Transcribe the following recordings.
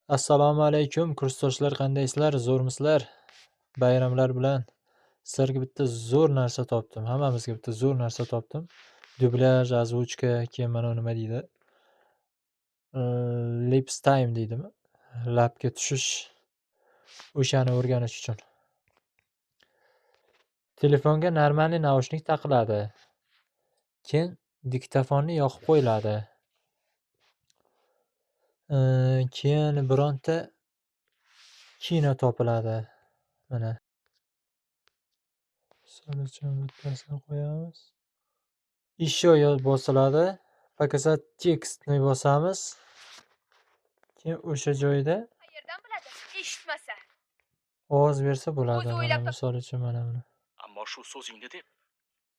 Assalomu alaykum kursdoshlar, qandaysizlar? Zo'rmisizlar? Bayramlar bilan sizlarga bitta zo'r narsa topdim. Hammamizga bitta zo'r narsa topdim. Dublyaj, озвучка, keyin mana nima deydi? Lips time deydimi? Labga tushish, o'shani o'rganish uchun. Telefonga нормальный naushnik taqiladi. Keyin diktofonni yoqib qo'yiladi. Keyin bironta kino topiladi. Mana. Misol uchun bittasini qo'yamiz. Ещё bosiladi. Показать текст ni bosamiz. Keyin o'sha joyda Qayerdan biladi? Eshitmasa. Ovoz bersa bo'ladi. O'zi Mana o'ylab misol uchun mana buni. Ammo shu so'zingni deb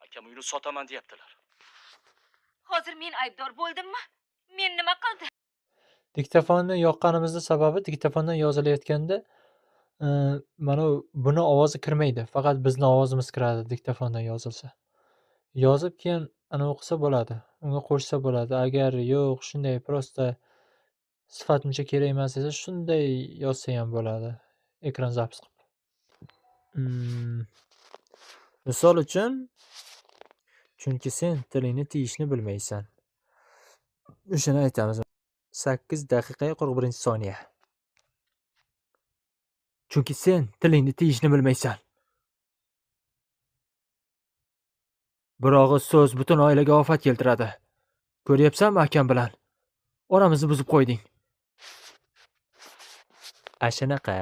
akam uyni sotaman deyaptilar. Hozir men aybdor bo'ldimmi? Men nima qildim? Diktofonni yoqqanimizning sababi diktofondan yozilayotganda, mana buni ovozi kirmaydi. Faqat bizni ovozimiz kiradi diktofondan yozilsa. Yozib keyin anavi qilsa bo'ladi. Unga qo'shsa bo'ladi. Agar yo'q, shunday просто sifat uncha kerak emas desa, shunday yozsa ham bo'ladi. Ekran запись qilib. Misol uchun, chunki sen tilingni tiyishni bilmaysan. O'shani aytamiz. 8 daqiqa 41 soniya. Chunki sen tilingni tiyishni bilmaysan. Bir og'iz so'z butun oilaga ofat keltiradi. Ko'ryapsanmi akam bilan? Oramizni buzib qo'yding. Ashanaqa.